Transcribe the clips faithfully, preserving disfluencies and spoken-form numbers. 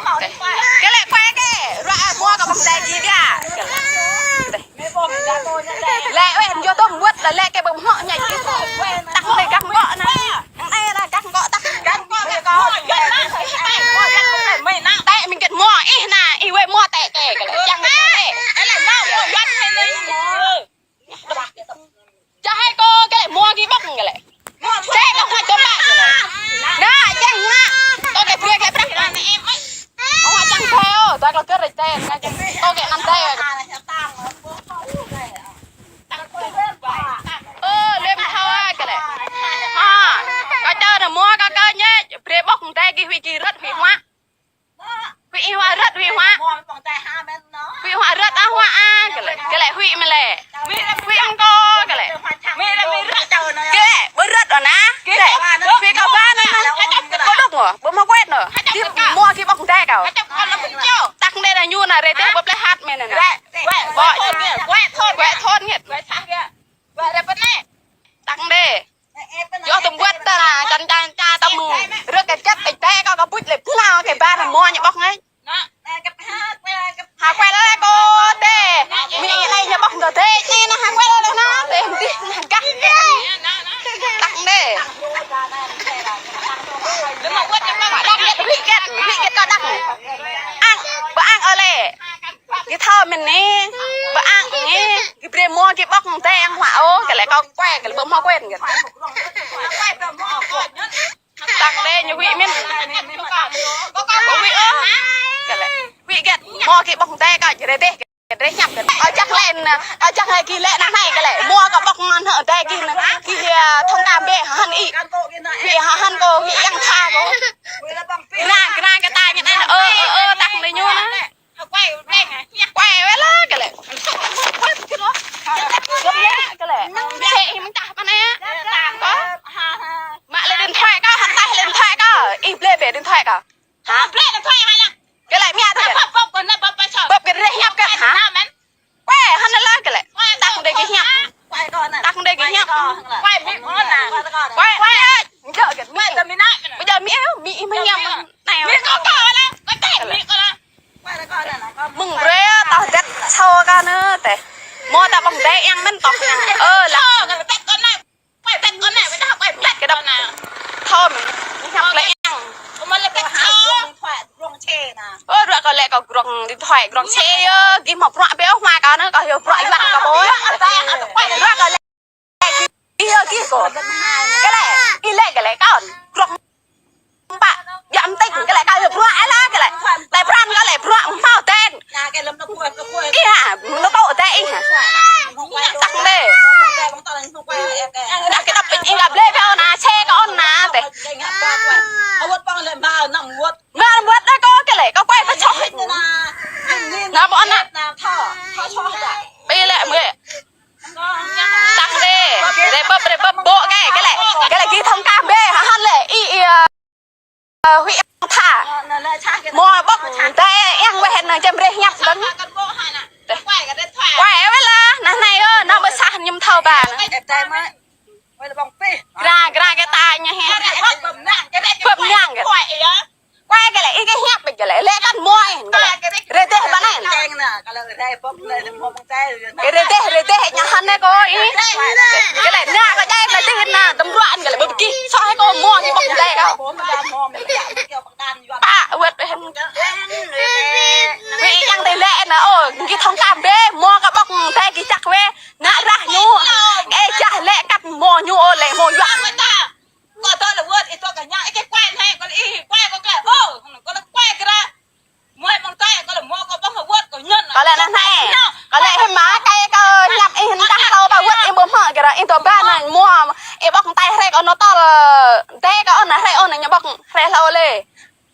Kơ lĕ kuai kơ, ruă mua kơ ƀơ̆ng tê gih biă. Lĕ weh, ñu tŏm wơ̆t lĕ, lĕ kơ ƀơ̆ng hŏ ñai gih. Tăk anai gah kŏ anai. Anai lah gah kŏ tăk. Tĕ mĭn gĭt mua, ih anai, ih weh mua tĕ kơ, kơ lĕ. Čang tĕ. Čang hai kơ, kơ lĕ mua gih ƀơ̆ng kơ lĕ. Tĕ kơ hơnăl dŏ mă kơ lĕ. Anai, čang anai. Tŏ kơ brơi kơ prăk. Ơ, čang tĕ, ơ, tŏ kơ kơ rĕč tĕ, tŏ kơ anăm tĕ. Ơ, lĕ mơ̆ thâo kơ lĕ. Ha, kơ čơ anai mua kơ kơ ñĕč, brơi ƀơ̆ng tĕ gih huĭ gih rơ̆t huĭ huă. Huĭ huă rơ̆t, huĭ huă. Huĭ huă rơ̆t a huă a, kơ lĕ, kơ lĕ huĭ mơ̆ lĕ. Huĭ mơ̆ kơ, kơ lĕ. Kơ lĕ, ƀu rơ̆t ôh anai. Kơ lĕ, huĭ kơ ba anai. Kơ đôk ôh, ƀu mă kuet ôh. Gih mua gih ƀơ̆ng tĕ kơ. Tăk anai ñu anai rơdêh ƀu plĕ hăt mơ̆n anai. Ƀu, kuet thôn ngĭt. Tăk anai. Yua tơm wơ̆t ta, čăn čăn ča tơm rơ̆k kơ čăt ĕč tĕ kơ kơ pŭč lĕ pla kơ ba anai mua ñu ƀơ̆ng ai. Ha kuai lĕ kơ tĕ. Mĭ anai ñu ƀơ̆ng tơ tĕ anai anai ha kuai lĕ anai tĕ dih anai gah. Tăk anai. Đăng ký, huĭ gĭt, huĭ gĭt kơ đăng. Ang, ƀu ang ôh lĕ. Gih thâo mơ̆n anai, ƀu ang anai, gih brơi mua gih ƀơ̆ng tĕ ang huă ôh, kơ lĕ kơ kuai, kơ lĕ ƀu mă kuet gĭt. Tăk anai ñu huĭ mơ̆n. Ƀu huĭ ôh. Kơ lĕ huĭ gĭt, mua gih ƀơ̆ng tĕ kơ jrê dêh, jrê hiăp gĭt. Ơ čang lĕ, ơ čang lĕ gih lĕ anai anai kơ lĕ, mua kơ ƀơ̆ng anai tĕ gih anai, gih thông cảm bĕ hơnăl ih. Huĭ hơnăl kơ, huĭ yang tha kơ. Kơnang, kơnang kơ ta ñu anai, ơ, ơ, ơ, tăk anai ñu anai. Kuai weh lah kơ lĕ. Kơ lĕ. Sĕ ih mơ̆ng tah pơ anai. Kơ. Mă lĕ điện thoại kơ, hăng tah lĕ điện thoại kơ. Ih blĕ bĕ điện thoại kơ. Ha? Kơ lĕ mia tah kơ. Bưp kơ reh hiăp kơ. Ha? Kuai hơnăl lah kơ lĕ. Tah đe gih hiăp. Tah đe gih hiăp. Kuai, kuai. Jơ̆ kơ. Ƀu jơ̆ mia, mia ih mơ̆ hiăp. Anai. Mơ̆ng brơi tah dĕt sô kơ anai tĕ. Mua ta ƀơ̆ng tĕ yang mơ̆n tŏ yang. Ơ lah. Kơdăp. Thâo mơ̆n. Hiăp lĕ yang. Ơ, ruă kơ lĕ kơ grong điện thoại, grong sĕ yơh. Gih mă bruă bĕ ôh, hmua kơ anai kơ yơh bruă yuan kơ ƀuh. Ruă kơ lĕ. Ih yơh gih kơ. Kơ lĕ, ih lĕ kơ lĕ kơ. Grong. Ƀă, yă mơ̆ tĕk, kơ lĕ kơ yơh bruă ih lah, kơ lĕ. Tơl pran kơ lĕ bruă hmâo tĕn. Ih ha, mơ̆ tŏ tĕ ih ha. Tăk đe. Yă kơdăp ih kơ blĕ kơ anai, sĕ kơ anai tĕ. Mă wơ̆t đe kơ kơ lĕ, kơ kuai pơčŏh. Anai ƀu anai. Ih lĕ mơ̆. Tăk đe, rơbơ̆p, rơbơ̆p ƀô̆ kơ, kơ lĕ, kơ lĕ gih thông cảm bĕ, hơnăl lĕ, ih, ih, ơ, huĭ yang tha. Mua ƀơ̆ng tĕ yang weh anai čem reh hiăp dơ̆ng. Kuai weh lah, anai anai ơ, anai ƀu sah ñu mơ̆ thâo ba anai. Gra, gra kơ ta ñu hĕ. Bưp mơnăng kơ. Kuai kơ lĕ, ih kơ hiăp kơ lĕ, lĕ kăn mua ih kơ lĕ. Rơdêh pơ anai. Rơdêh, rơdêh ñu hăn anai kơ ih. Kơ lĕ, anai kơ jai kơ dih anai, tơm bruă kơ lĕ, ƀu gih, sŏ hĕ kơ mua gih ƀơ̆ng tĕ kơ. Pă, wơ̆t hĕ. Huĭ yang tĕ lĕ anai, ơ, gih thông cảm bĕ, mua kơ ƀơ̆ng tĕ gih čăk weh, anai rah ñu. Ơ, čah lĕ kăt mua ñu, ơ, lĕ mua yuan. Kơ tơl wơ̆t, ih tŏ kơ ñu, ih kơ kuai anai, kơ ih kuai kơ kơ, ơ, kơ kuai kơ rah. Mua ƀơ̆ng tĕ, kơ lĕ mua kơ ƀơ̆ng wơ̆t kơ ñăn. Kơ lĕ anai anai. Kơ lĕ hĭ mă kơ ih kơ hiăp ih hăn tah kơ ba wơ̆t ih ƀu hmâo kơ rah ih tŏ ba anai mua. Ih ƀơ̆ng tĕ hrĕ kơ anai tơl. Tĕ kơ anai hrĕ anai ñu ƀơ̆ng hrĕ hlâo lĕ.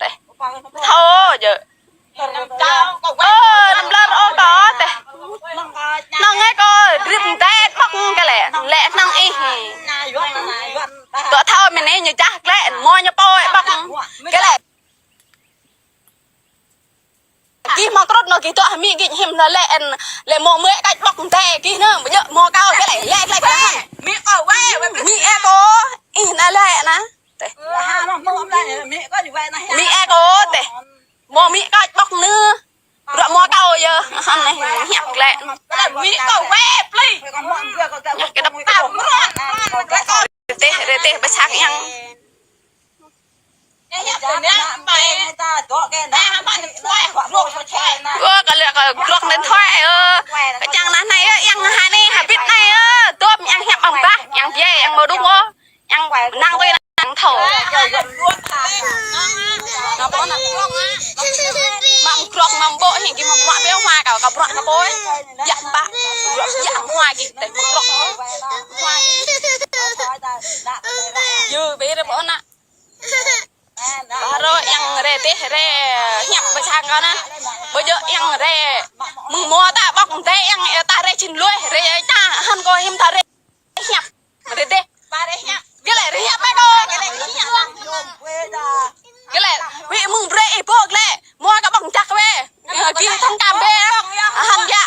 Tĕ. Thâo yơh. Ơ, anăm lơr ôh kơ tĕ. Năng ai kơ drip tĕ ƀơ̆ng kơ lĕ. Lĕ năng ih. Tŏ thâo mơ̆n anai ñu čah lĕ mua ñu pô ƀơ̆ng. Kơ lĕ. Gih mă krŭt anai gih tŏ hmư̆ gih hiư̆m anai lĕ en, lĕ mơ̆ mơ̆ kăč ƀơ̆ng tĕ gih anai, ƀu djơ̆ mơ̆ kâo gih lĕ, lĕ, lĕ, lĕ. Mĭ kâo weh, weh, mĭ. Mĭ ih kơ, ih anai lĕ anai. Tĕ. Mĭ ih kơ tĕ. Mơ̆ mĭ kâo ƀŏk nư. Bruă mơ̆ kâo yơh. Hăn anai hiăp glaĭ. Mĭ kâo wĕ plei. Yơh kơ dăp. Rơdêh, rơdêh ƀơi sang yang. Ơ, kơ lĕ kơ bruă điện thoại ơ. Kơ čang anai anai ơ, yang hă anai, hơbĭt anai ơ. Dŏp yang hiăp amăng bah, yang biă, yang mơ̆ đŭng ơ. Yang năng tui năng thâo. Mă bruă mă ƀô̆ hĭ gih mă bruă biă hua kâo, kâo bruă kơ pô. Yă ƀă. Bruă yă hua gih tĕh mă bruă. Hua gih. Yơ, bĕ rĕ ƀô̆ ană. Baru yang rơdêh rĕ hiăp ƀơi sang kâo anai. Ƀu djơ̆ yang rĕ. Mơ̆ng mơ̆ ta ƀŏk tĕh yang ta rĕ čin lui rĕ ta hăn kâo hiư̆m ta rĕ hiăp. Rơdêh. Gơ̆ lĕ rĕ hiăp mơ̆ kâo. Gơ̆ lĕ. Wĭ mơ̆ng brơi ih ƀô̆ gơ̆ lĕ. Mơ̆ kâo ƀŏk jak wĕ. Gih thâo kăm bĕ. Hăn yă.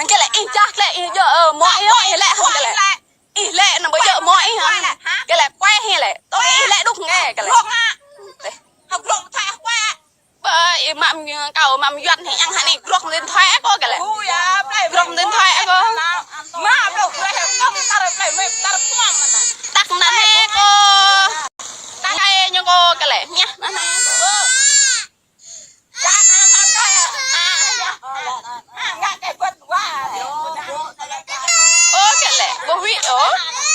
Gơ̆ lĕ ih jak lĕ ih djơ̆ mơ̆ ih lĕ hăn gơ̆ lĕ. Ih lĕ nă ƀu djơ̆ mơ̆ ih hă. Gơ̆ lĕ kuai ih lĕ. Tui ih lĕ đŭk ngă gơ̆ lĕ. Tĕh. Ƀơ ih mă kâo mă yuan hĭ yang hă anai bruă điện thoại kâo gơ̆ lĕ. Bruă điện thoại kâo. Tăk nă anai kâo. Tăk ai ñu kâo gơ̆ lĕ. Ñă nă anai kâo. Ơ, gơ̆ lĕ, ƀu huĭ ôh.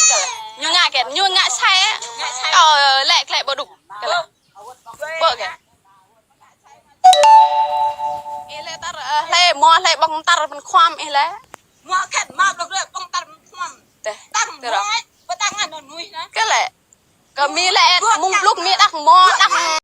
Gơ̆ lĕ. Ñu ngă kĕ, ñu ngă sai. Kâo lĕ, gơ̆ lĕ ƀu đŭk. Gơ̆ lĕ. Ƀu kĕ. Ih lĕ tar, ơ, hlơi, mơ̆ hlơi ƀŏk tar pơ̆n khua ih lĕ. Mơ̆ kĕ, mă ƀŏk hlơi ƀŏk tar pơ̆n khua. Tĕh. Tăk tơrơ. Mơ̆, ƀu tăk ngă nă nuih nă. Gơ̆ lĕ. Kơ mĭ lĕ, mơ̆ng blŭk mĭ đah mơ̆ đah